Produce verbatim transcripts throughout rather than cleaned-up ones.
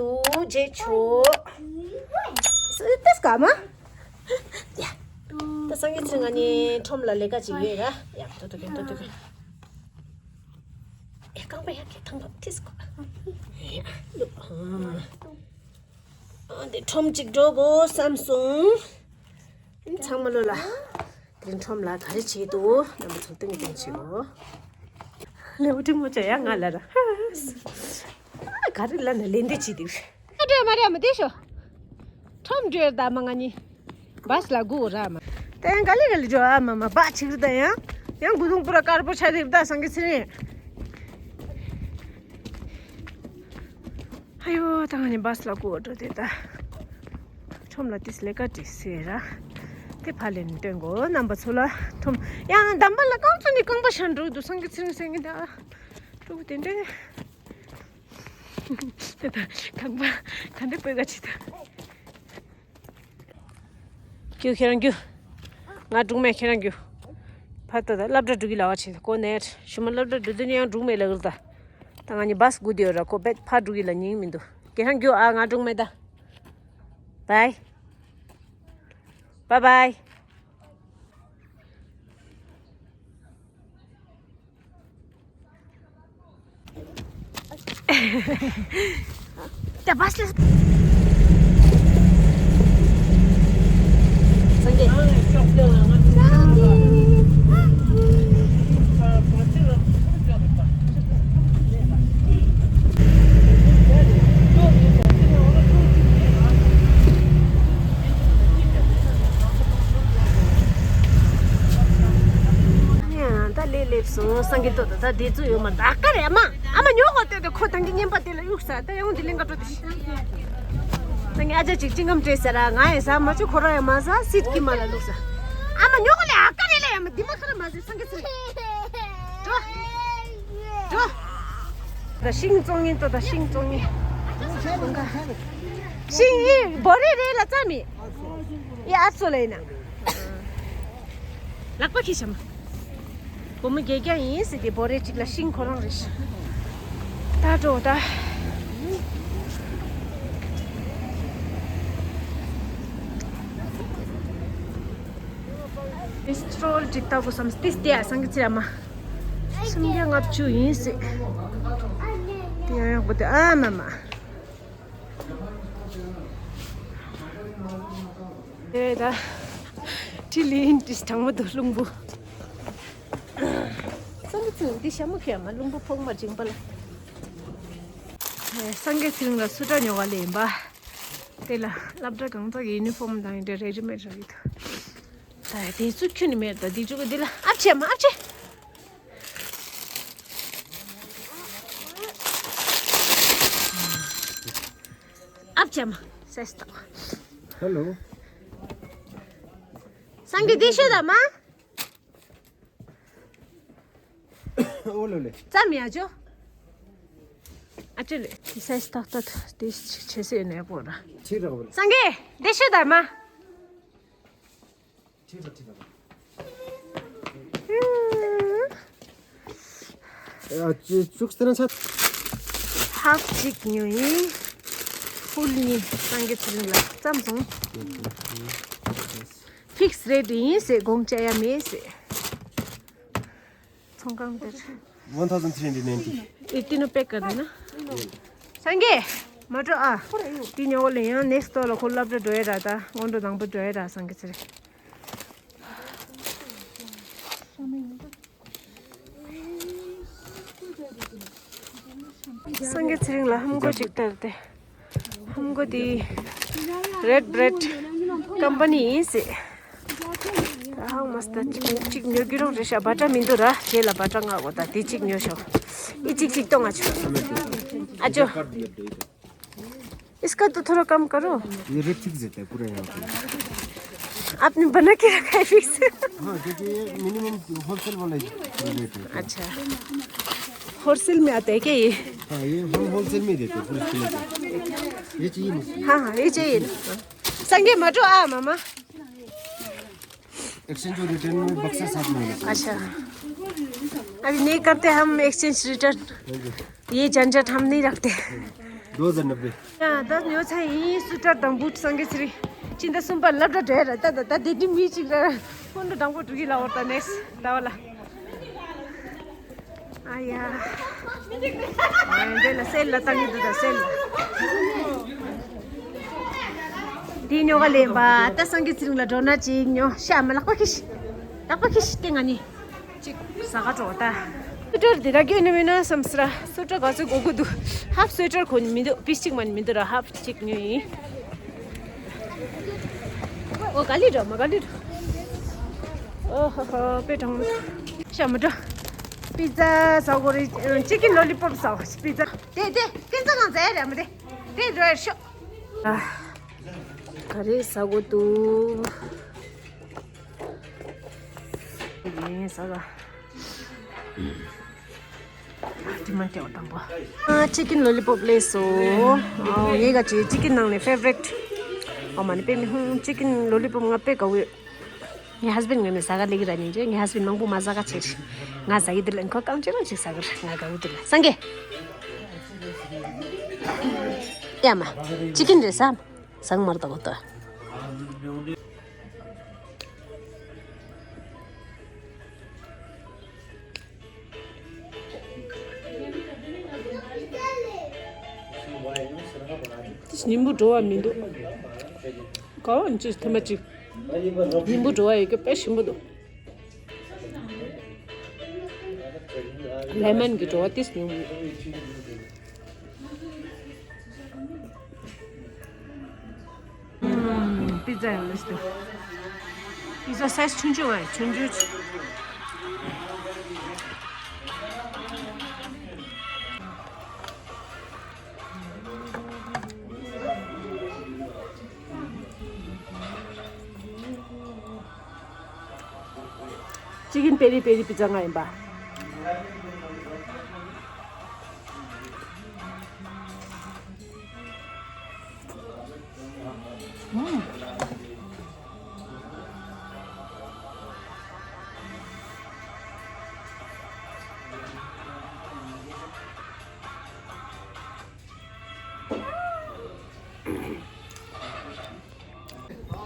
ཏུ་རྗེས་ཆོག་སི་ཏེས་ཀ་མ། ཡ། ད་སངས་རྒྱས་ཚེ་ང་ནི་ཁྲོམ་ལ་ལས་ཀ་ཅིག་ཡོད་ར། ཡ་ཏོ་ཏོ་གེ་ཏོ་ཏོ་གེ། ཡ་རྐང་པ་ཡ་གེ་ཐང་པ་ཏེས་ཀ། ཡ་ལུ། ཨ་འདི་ཁྲོམ་ཅིག་འགྲོ་དགོས་བསམ་སོང་། ཚང་མ་ལོ་ལ། དེ་རིང་ཁྲོམ་ལ་ག་རེ་བྱེད་འདུག་རྣམ་པ་ཚོ་སྟོན་གྱི་སྟོན་བྱེད་འོ། ལེའུ་ཀྲིང་མོ་ཅོ་ཡ་ང་ལ་ར། ག་རེ་ལ་ན་ལེན་འདེད་བྱེད་འདུག་ཨ་འགྲོ་མ་རེད་མ་བདེ་ཤོ། ཁྲོམ་འགྲོ་ཡར་ད་མ་ང་གཉིས། བཱས་ལ་སྒུག་ར་མ། ད་ཡང་ག་ལེ་ག་ལེ་འགྲོ་ཨ་མ་མ་བ་ཆིག་རི་ད་ཡང་། ཡང་དགུ་དུང་པུ་ར་དཀར་པོ་ཆ་དེ་རི་ད་སངས་རྒྱས་ཚེ་རིང་། ཨ་ཡོ་ད་ང་ནི་བཱས་ལ་སྒུག་འགྲོ་དེ་ད། ཁྲོམ་ལ་ཏིས་ལས་ཀ་ཏིས་ཟེར་ར། དེ་ཕ་ལེན་སྟོན་གོ་རྣམ་པ་ཚོ་ལ་ཁྲོམ། ཡང་འདམ་པ་ལ་རྐང་ཚོ་ནི་རྐང་པ་ཤན་འགྲོ་འདུག་སངས་རྒྱས་ཚེ་རིང་སེང་གེ་ད། ཀྲུག་དེ་འདྲས། དེ་ད་རྐང་པ་ག་འདྲས་སྤོས་ཀ་ཅི་ད། རྒྱུ་ཁྱེད་རང་རྒྱུ། ང་སྒྲུང་མེད་ཁྱེད་རང་རྒྱུ། ཕ་ཏོ་ད་སློབ་གྲྭ་འགྲོ་གི་ལ་བ་ཆེ་གོ་ནས་ཞུ་མ་སློབ་གྲྭ་འགྲོ་དུས་ནི་ཡང་སྒྲུང་མེད་ལ་གིར་ད། ད་ང་གཉིས་བཱས་སྒུག་དེ་ཡོད་ར་ཁོ་བེད་ཕ་འགྲོ་གི་ལ་ཉིང་མི་འདུག་ཁྱེད་རང་རྒྱུ་ཨ་ང་སྒྲུང་མེད་ད། Bye. Bye bye. ད་བཱས་ལ། སངས་རྒྱས། ད་ལས་སླེབས་སོང་སངས་རྒྱས་ཏོ། ད་ད་དེ་ཚོ་ཡོད་མ་རེད། ཨ་ཀ་རེད་ཨ་མ། ཨ་མ་ཉོ་གོ་ལྟོས་ཏེ་ཁོ་ཐང་གི་བརྙན་པ་དེ་ལ་གཡུག་ས། ད་ཡང་དེ་ལེན་ག་འགྲོ་དེ། ད་ངས་ཨ་ཅག་ཅིག་ཅིང་ངམ་སྤྲད་ཟེར་ར། ང་ཡི་ཟ་མ་བཅུག་ཁོ་རང་ཡང་མ་ཟ། སིད་ཀྱི་མ་ལ་བླུགས་ས། ཨ་མ་ཉོ་གོ་ལེ། ཨ་ཀ་རེད་ལེ། ཨ་མ་འདི་མ་ཁ་ལ་མ་ཟེར། སངས་རྒྱས་ཚེ་རིང་། འགྲོ། འགྲོ། ད་ཤིང་བཙོང་ངེ་ཏོ། ད་ཤིང་བཙོང་ངེ། ཤིང་ཨི་བོ་རེ་རེ་ལ་རྩ་མེད། ཨི་ཨ་ཚོ་ལ་ཡིན་ན། ལག་པ་ཁྱི་ཤམ། བུ་མོ་རྒྱལ་རྒྱ་ཡིན་ཟེར་ཏེ་བོ་རེ་གཅིག་ལ་ཤིང་ཁོ་རང་རེད་ཤག་ད་འགྲོ་ད། ཨེ་སི་ཊོལ་ཅིག་ལྟ་དགོས་བསམ་སྟེ་སྟེ་ཨ་སངས་རྒྱས་ཚེ་རིང་མ། སུམ་བརྒྱ་ལྔ་བཅུ་ཡིན་ཟེར། དེ་ཡང་ཡག་པོ་དེ་ཨ་མ་མ། དེ་ད། ཁྲི་ལིན་ཏིས་དྲང་མོ་འདུག་རླུང་བུ། སངས་རྒྱས་ཚེ་རིང་འདི་ཤ་མོ་ཁྱེར་མ་རླུང་བུ་ཕོག་མ་འཇིང་པ་ལ། སངས་རྒྱས་ཚེ་རིང་ལ་སུ་འདྲ་ཉོ་བ་ལེན་པ། དེ་ལ་སློབ་གྲྭ་གང་ཚག་གི་ཡུ་ནི་ཧྥོམ་དང་ཡིན་འདྲ་རེ་རི་མེད་ར་གི་འདུག་ད་དེ་ཚོ་ཁྱོན་ནས་མེད་ད། དེ་ཚོ་གི་འདི་ལ་ཨབ་ཆེ་མ་ཨབ་ཆེ། ཨབ་ཆེ་མ་སེས་ཏོ། ཧེ་ལོ། སངས་རྒྱས་འདི་ཤོད་ད་མ། ཨོ་ལོ་ལེ། ཙམ་ཡ་ཅོ། ཨ་ཅོ་ལེ། དེ་སེས་ཏོག་ཏོག་དེ་ཆེ་སེ་ནས་པོ་ར། ཁྱི་ར་བ་ལེ། སངས་རྒྱས་འདི་ཤོད་ད་མ། ཁྱི་ར་ཁྱི་ར། ཨ་ཅི་ཙུགས་ཏེ་ན་ཆ། ཧབ་གཅིག་ཉོ་ཡིན། ཕུལ་གཉིས་སངས་རྒྱས་ཚེ་རིང་ལ་བརྩམས་སོང་། ཕིགས་རེད་ཡིན་ཟེར། དགོངས་བཅའ་ཡ་མེད་ཟེར། ཚོང་ཁང་དེར། One thousand three hundred ninety. ཨེ་ཏི་ནོ་པེ་ཀར་ན། སངས་རྒྱས། མ་འགྲོ་ཨ། དེ་ཉོ་གོ་ལེ། ཡང་next door ལ་ཁོ་སློབ་གྲྭ་འགྲོ་ཡ་ར་ད། སྔོན་འགྲོ་དང་པོ་འགྲོ་ཡ་ར་སངས་རྒྱས་ཚེ་རིང་། སངས་རྒྱས་ཚེ་རིང་ལ་ཧམ་གོ་ཅིག་སྟེར་ཏེ། ཧམ་གོ་དེ་Red Bread company ཡིན་ཟེར། ཧང་མ་སྟ་གཅིག་ཉོ་རྒྱུ་རང་རེད་ཤག་བ་ཏྲ་མི་འདུག་ར། དེ་ལ་བ་ཏྲ་མངགས་དགོས། ད་དེ་གཅིག་ཉོ་ཤོག་ཨི་གཅིག་གཅིག་གཏོང་ང་ཆོག་ཨ་ཅོ། इसका तो थोड़ा कम करो। ये रेट फिक्स देता है पूरा यहाँ पे। आपने बना के रखा है फिक्स? हाँ, क्योंकि ये मिनिमम होलसेल वाला ही रेट है। अच्छा, होलसेल में आता है क्या ये? हाँ, ये हम होलसेल में ही देते हैं पूरे किलो को। ये चाहिए ना? हाँ, हाँ, ये चाहिए ना। संगे मटो आ मामा। एक्सचेंज और रिटर्न में बक्सा साथ में होना चाहिए। अच्छा, अभी नहीं करते हम एक्सचेंज रिटर्न। हाँ जी। ये झंझट हम नहीं रखते। ཡ། ད་ཉོ་ཚར་ཡིན། སུ་ཊར་དང་བུ་ཊི་སངས་རྒྱས་ཚེ་རིང་། ཕྱི་ཟླ་གསུམ་པར་སློབ་གྲྭ་འགྲོ་ཡ་ར། ད་ད་ད་དེ་འདྲི་མི་གཅིག་ར། སྔོན་འགྲོ་དང་པོ་འགྲོ་གི་ལ་འོར་ད་ནེག་སི་ཊི་ཟླ་བ་ལ། ཨ་ཡ། ཨ་འདི་ལ་སེལ་ལ་བཏང་གི་འདུག་ད་སེལ་ལ། འདི་ཉོ་ག་ལེན་པ། ད་སངས་རྒྱས་ཚེ་རིང་ལ་འགྲོ་ན་ཅིག་ཉོ་ཤ་མ། ལག་པ་ཁྱི་ཤི། ལག་པ་ཁྱི་ཤི་སྟེ་ང་གཉིས། ཅིག་ཟ་ག་འགྲོ་ད། སུ་ཊར་འདི་ར་སྐྱོན་ནི་མིན་ན་བསམ་སི་ར། སུ་ཊར་ག་ཚོད་དགོས་ཀྱི་འདུག་ཧབ་སུ་ཊར་གོ་ནི་མི་འདུག་པིས་ཅིག་མ་ནི་མི་འདུག་ར། ཧབ་ཅིག་ཉོས་ཡིན། ཨོ་ག་ལི་འགྲོ་མ་ག་ལི་འགྲོ། ཨོ་ཧོ་ཧོ་དཔེ་གྲང་མོ། ཤ་མི་འགྲོ། པི་ཛ་ཟ་དགོས་རེད། ཅི་ཀིན་ལོ་ལི་པོབ་ཟ་བ། པི་ཛ་དེ་དེ་ཀིན་ཙ་གང་ཟ་ཡ་རེད་མ་དེ། དེ་འགྲོ་ཡ་ཤོག་ཨ། ག་རེ་ཟ་དགོས་འདུག་ཡིན་ཟ་ག་དྲི་མ་སྐྱེ་བ་དང་པོ། ཨ། ཅི་ཀིན་ལོ་ལི་པོབ་ལས་སོ། ཨ། ངའི་ག་ཅི་ཅི་ཀིན་ནང་ནས་ཕེ་ཝ་རི་ཊི། ཨ་མ་ནི་དཔེ་མི་ཧུང་། ཅི་ཀིན་ལོ་ལི་པོབ་ང་དཔེ་དགའ་བོ་ཡོད། ངའི་ཧས་བྷེན་ཌི་ངོས་ནས་ཟ་ག་ལེགས་ར་ཉན་རྗེས། ངའི་ཧས་བྷེན་ཌི་མང་པོ་མ་ཟ་ག་བྱེད། ང་ཟ་གི་འདི་ལ་ཁོ་རྐང་གཅིག་རང་ཅིག་ཟ་གི་ར། ང་དགའ་བོ་འདི་ལ། སངས་རྒྱས། ཡ་མ། ཅི་ཀིན་རེད་ཟ། ཟངས་དམར་དང་པོ་ལྟ། ཉིན་བུ་འགྲོ་བ་མི་འདུག་གང་ཅི་ཐ་མ་ཅིག་ཉིན་བུ་འགྲོ་བ་ཡོད་ཀྱི་དཔེ་ཞིམ་པོ་འདུག་ལེ་མོན་གྱི་བྲོ་བ་ཏིས་ཉུང་། ཨུམ། པི་ཛ་ཡང་ལེགས་འདུག་པི་ཛ་སའི་ཛི་ཆུང་ཆུང་བ་ཆུང་ཆུང་། ཅི་ཀིན་པེ་རི་པེ་རི་པི་ཛ་ང་ཡིན་པ། ཨུམ།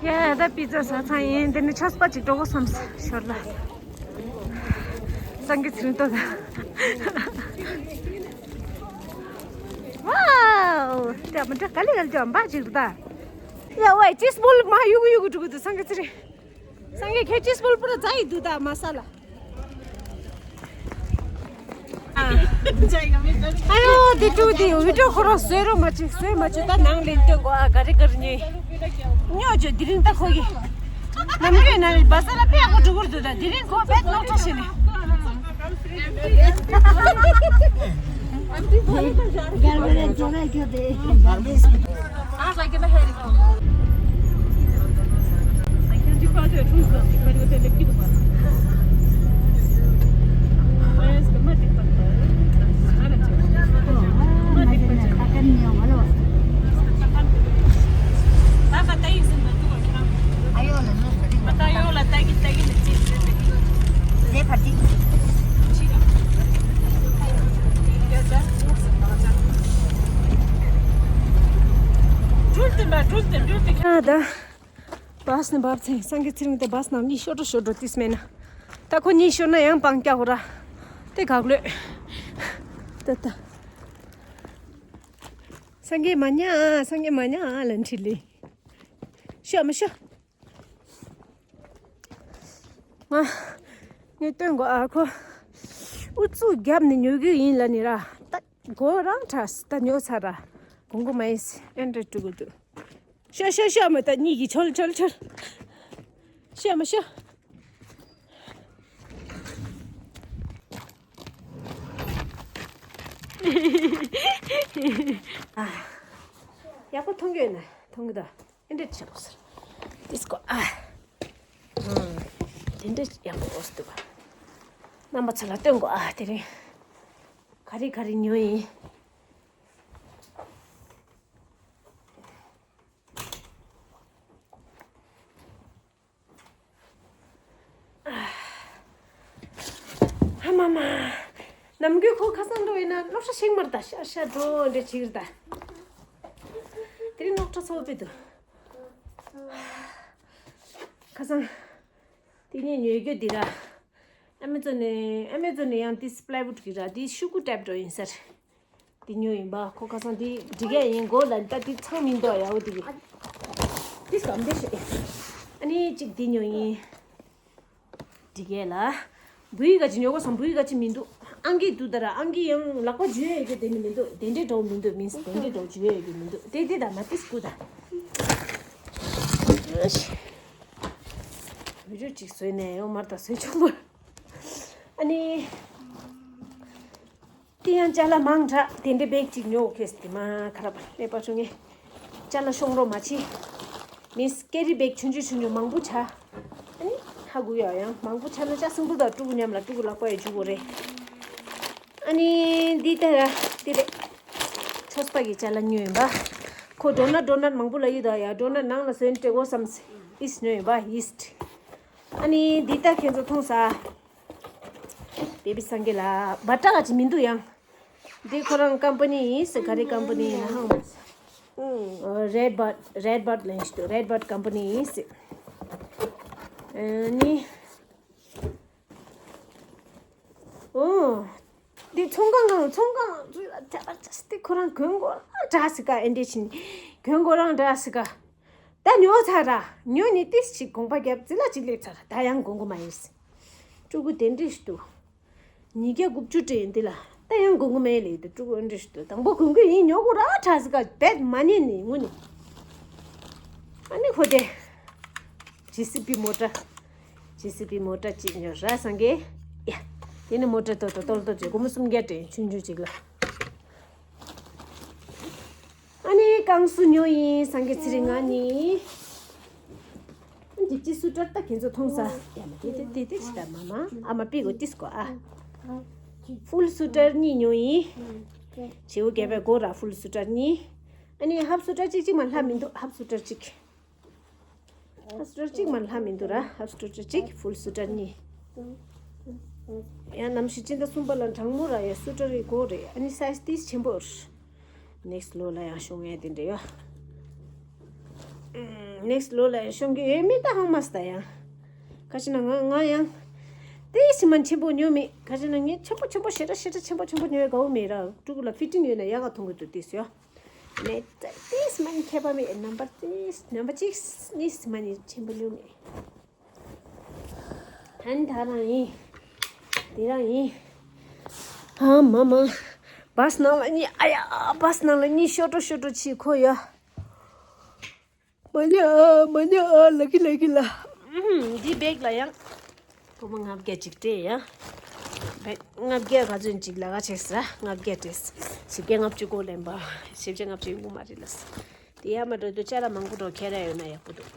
ཡ་ད་པི་ཛ་ཟ་ཚར་ཡིན། དེ་ནས་ཆབ་སྤ་ཅིག་འགྲོ་དགོས་བསམ་ཞོར་ལ། སངས་རྒྱས་ཚེ་རིང་ལྟོས་དང་། ཝའོ། དེ་མི་འདྲ་ག་ལེ་ག་ལེ་ཅོ་འབའ་ཅིག་རུ་ད། ཡ་ཝའི་ཅིས་བོལ་མ་ཡུག་ཡུག་འགྲོ་གི་འདུག་སངས་རྒྱས་ཚེ་རིང་། སངས་རྒྱས་ཁྱེད་ཅིས་བོལ་པུ་ར་ཛ་ཡི་འདུག་ད་མ་ས་ལ། ཨ་ཡོ་དེ་ཀྲུ་དེ་ཡོ་བི་ཀྲོ་ཁོ་རང་བཟོས་རོགས་མ་བྱེད། བཟོས་མ་བྱེད། ད་ནང་ལེན་སྟོན་གོ་ཨ། ག་རེ་ག་རེ་ཉོས་ཉོ་ཅོ། དེ་རིང་ད་ཁོ་གི་ནམ་རྒྱུན་ན་བ་ས་ལ་དཔེ་ཡག་པོ་འགྲོ་གི་རེད་འདུག་ད་དེ་རིང་ཁོ་དཔེ་སློབ་གྲྭ་ཞིག་ནས། ཨ་ད། བཱས་ནས་བབས་ཚེ་སངས་རྒྱས་ཚེ་རིང་དེ་བཱས་ནང་གཉིད་ཤོར་འགྲོ་ཤོར་འགྲོ་ཏིས་མེད་ན། ད་ཁོ་གཉིད་ཤོར་ན་ཡང་པང་སྐྱག་གོ་ར། དེ་གག་ལོས། ད་ད། སངས་རྒྱས་མ་ཉལ་ཨ། སངས་རྒྱས་མ་ཉལ་ཨ་ལན་ཁྲིད་ལི། ཤོ་མ་ཤོ། ང་། ངས་སྟོན་གོ་ཨ་ཁོ། ཨུ་ཚུགས་བརྒྱབ་ནས་ཉོ་རྒྱུ་ཡིན་ལ་ནི་ར། ད་གོ་རང་ཁྲ་ད་ཉོ་ཚར་ར། གོང་གོ་མ་ཡིན་སི་ཨེན་ཏྲེ་ཀྲུ་གུ་དུ། ཤ་ཤ་ཤ་མ་ད་གཉིས་ཀྱི་ཆོལ་ཆོལ་ཆོལ། ཤ་མ་ཤ། ཡག་པོ་མཐོང་གི་ཡོད་ན་མཐོང་གི་ད། ཨེ་འདྲ་ཆགས་སོང་། ཏིས་ཀོ་ཨ། ཨང་། དེ་འདྲ་ཡག་པོ་འོ་སྟུ་བ། རྣམ་པ་ཚོ་ལ་སྟོན་གོ་ཨ། དེ་རིང་། ག་རེ་ག་རེ་ཉོ་ཡིན། ཨ་མ་མ། ནམ་རྒྱུན་ཁོ་ཁ་སང་འགྲོ་ཡིན་ན་སློབ་གྲྭ་ཤིག་མར་ད་ཤ་ཤ་འགྲོ་འདྲ་བྱེད་ཀྱི་རེད་ད། ཁྲ་ཚོ་པེ་དུ། ཁ་སང་། དེ་ནས་ཉོས་རྒྱུ་འདི་ར། ཨ་མེ་ཛོན་ནས་ཨ་མེ་ཛོན་ནས་ཡང་དེ་པ་ལའི་ཝུཌ་གི་ར་དེ་ཤུ་གུ་ཊེབ་འགྲོ་ཡིན་ཟེར། དེ་ཉོས་ཡིན་པ་ཁོ་ཁ་སང་དེ་འགྲིག་གི་ཡིན་གོ་ལ་ད་དེ་ཚང་མིན་འདུག་ཡ་འོ་དེ་གི། དེ་སྐམ་དེ་ཤེས། ཨ་ནི་གཅིག་དེ་ཉོས་ཡིན། འགྲིག་གི་ལ། བུའི་ག་ཅི་ཉོ་གོ་སམ་བུའི་ག་ཅི་མི་འདུག་ཨང་ཀི་འདུག་ད་ར་ཨང་ཀི་ཡང་ལག་པ་འཇུ་ཡ་ཡོད་གི་དེ་ནི་མི་འདུག་དེ་འདྲའི་འགྲོ་མི་འདུག་མིན་སི་དེ་འདྲའི་འགྲོ་འཇུ་ཡ་ཡོད་གི་མི་འདུག་དེ་དེ་ད་མ་དེ་སྐུ་ད། བི་ཌིའོ་གཅིག་བཟོས་ནས་ཡང་མར་ད་བཟོས་ཆོག་མ། ཨ་ནི། དེ་ཡང་ཅ་ལག་མང་དྲགས་དེ་འདྲའི་བེག་ཅིག་ཉོ་གེས་དེ་མ་ཁ་ར་པ་ལེ་པ་ཆུང་ངེ་། ཅ་ལག་ཤོང་རོགས་མ་བྱེད། མིས་ཀེ་རི་བེག་ཆུང་ཆུང་ཆུང་ཆུང་མང་པོ་ཆ། ཨ་ནི་ཧ་གོ་ཡ་ཡང་མང་པོ་ཆ་ན་ཅ་སིམ་པལ་དང་ཕྲུ་གུ་མཉམ་ལ་ཕྲུ་གུ་ལག་པ་ཡ་འཇུ་གོ་རེད། ཨ་ནི་འདི་ལྟ་ར་འདི་རེད། ཆོས་པ་གི་ཅ་ལག་ཉོས་ཡིན་པ། ཁོ་ཌོ་ནཊ་ཌོ་ནཊ་མང་པོ་ལ་ཡོད་ད་ཡ་ཌོ་ནཊ་ནང་ལ་ཟོན་སྤྲད་གོ་བསམ་སི་ཡིས་ཉོས་ཡིན་པ་ཡིས་ཊི། ཨ་ནི་འདི་ལྟ་ཁྱེད་ཚོ་མཐོང་ས། བེ་བི་སངས་རྒྱས་ལ་བ་ཏྲ་ག་ཅི་མི་འདུག་ཡང་། འདི་ཁོ་རང་ཀམ་པ་ནི་ཡིན་སི་ག་རེ་ཀམ་པ་ནི་ཡིན་ཧང་མ་སི། རེད་བར་རེད་བར་ལེན་ཞིག་འདུག་རེད་བར་ཀམ་པ་ནི་ཡིན་སི། ཨ་ནི། ཨོ། འདི་ཚོང་ཁང་ཁང་ཚོང་ཁང་ཚོ་ལ་ཐ་ཐ་སྟེ་ཁོ་རང་གོན་གོ་རང་འདྲ་སི་ཀ་ཨེ་འདྲས་ཕྱིན། གོན་གོ་རང་འདྲ་སི་ཀ་ད་ཉོ་ཚར་ར། ཉོ་ནི་ཏིས་ཅིག་གོང་པ་རྒྱབ་ཙི་ལ་ཅིག་སླེབས་ཚར་ར། ད་ཡང་གོན་གོ་མ་ཡིན་སི། ཕྲུ་གུ་དེ་འདྲས་ཞིག་འདུག་ཉིས་བརྒྱ་དགུ་བཅུ་སྤྲད་ཡིན་འདི་ལ། ད་ཡང་གོན་གོ་མེད་ལེ་དུ་ཕྲུ་གུ་འདྲས་ཞིག་འདུག་དང་པོ་གོན་གོ་ཡིན་ཉོ་གོ་ར་ཁྲ་སི་ཀ་བེད་མ་ཉན་ནི་ངུ་ནི། ཨ་ནི་ཁོ་དེ། ཇེ་སི་པི་མོ་ཊ། ཇེ་སི་པི་མོ་ཊ་ཅིག་ཉོ་ར་སངས་རྒྱས། ཡ། དེ་ནི་མོ་ཊ་ཏོ་ཏོ་ཏོལ་ཏོ་ཅིག་སྒོར་མོ་སུམ་བརྒྱ་སྤྲད་ཆུང་ཆུང་ཅིག་ལ། ཨ་ནི་ཀང་སུ་ཉོ་ཡིན་སངས་རྒྱས་ཚེ་རིང་ང་ནི། འདི་ཅི་སུ་ཊར་ད་ཁྱེད་ཚོ་མཐོང་ས། ཡ་མ་དེ་དེ་དེ་དེ་ཅི་ད་མ་མ་ཨ་མ་པི་གོ་ཏིས་གོ་ཨ། ཕུལ་སུ་ཊར་གཉིས་ཉོ་ཡིན། བྱེའུ་རྒྱལ་པའི་སྒོ་ར་ཕུལ་སུ་ཊར་གཉིས། ཨ་ནི་ཧབ་སུ་ཊར་གཅིག་གཅིག་མ་ལྷག་མི་འདུག་ཧབ་སུ་ཊར་གཅིག་ཧབ་སུ་ཊར་གཅིག་མ་ལྷག་མི་འདུག་ར། ཧབ་སུ་ཊར་གཅིག་ཕུལ་སུ་ཊར་གཉིས། ཡང་ནམ་ཞིག་སྤྱི་ཟླ་གསུམ་པ་ལ་གྲང་མོ་ར་ཡ་སུ་ཊར་རེ་དགོས་རེད། ཨ་ནི་སའི་ཛི་ཏིས་ཆེན་པོ་རེད། ནེག་སི་ལོ་ལ་ཡང་ཤོང་ངེས་དེ་འདྲ་ཡོད། ནེག་སི་ལོ་ལ་ཡང་ཤོང་གི་ཡོད་མེད་ད་ཧང་མ་སི་ད་ཡང་། ཁ་ཅིག་ན་ང་ང་ཡང་། ཏིས་མ་ཆེན་པོ་ཉོ་མེད། ཁ་ཅིག་ན་ངས་ཆེན་པོ་ཆེན་པོ་ཞེ་དྲག་ཞེ་དྲག་ཆེན་པོ་ཆེན་པོ་ཉོ་ཡ་དགའ་བོ་མེད་ར། ཕྲུ་གུ་ལ་ཕི་ཊིང་ཡོད་ན་ཡག་ག་མཐོང་གི་འདུག་ཏིས་ཡོད། མེད། ཏིས་མ་ནི་ཁྱད་པར་མེད། ནམ་པར་ཏིས་ནམ་པ་གཅིག་གཉིས་མ་ནི་ཆེན་པོ་ཉོ་མེད། ཧན་ད་རང་ཡིན། དེ་རང་ཡིན། ཨ་མ་མ། བཱས་ནང་ལ་གཉིད་ཨ་ཡ་བཱས་ནང་ལ་གཉིད་ཤོར་འགྲོ་ཤོར་འགྲོ་ཆི་ཁོ་ཡ། མ་ཉ་ཨ་མ་ཉ་ཨ་ལ་ཁི་ལ་ཁི་ལ། འདི་བེག་ལ་ཡང་། སྒོར་མོ་ལྔ་བརྒྱ་ཅིག་སྤྲད་ཡ། བེག་ལྔ་བརྒྱ་ག་ཚོད་ཅིག་ལ་ག་ཆེ་ས་ལྔ་བརྒྱ་སྤྲད། བཞི་བརྒྱ་ལྔ་བཅུ་གོ་ལེན་པ། བཞི་བརྒྱ་ལྔ་བཅུ་ཡིན་གོ་མ་རེད་ལ། དེ་ཡ་མ་འགྲོ་དུ་ཅ་ལག་མང་པོ་འགྲོ་ཁྱེར་ཡ་ཡོད་ན་ཡག་པོ་འདུག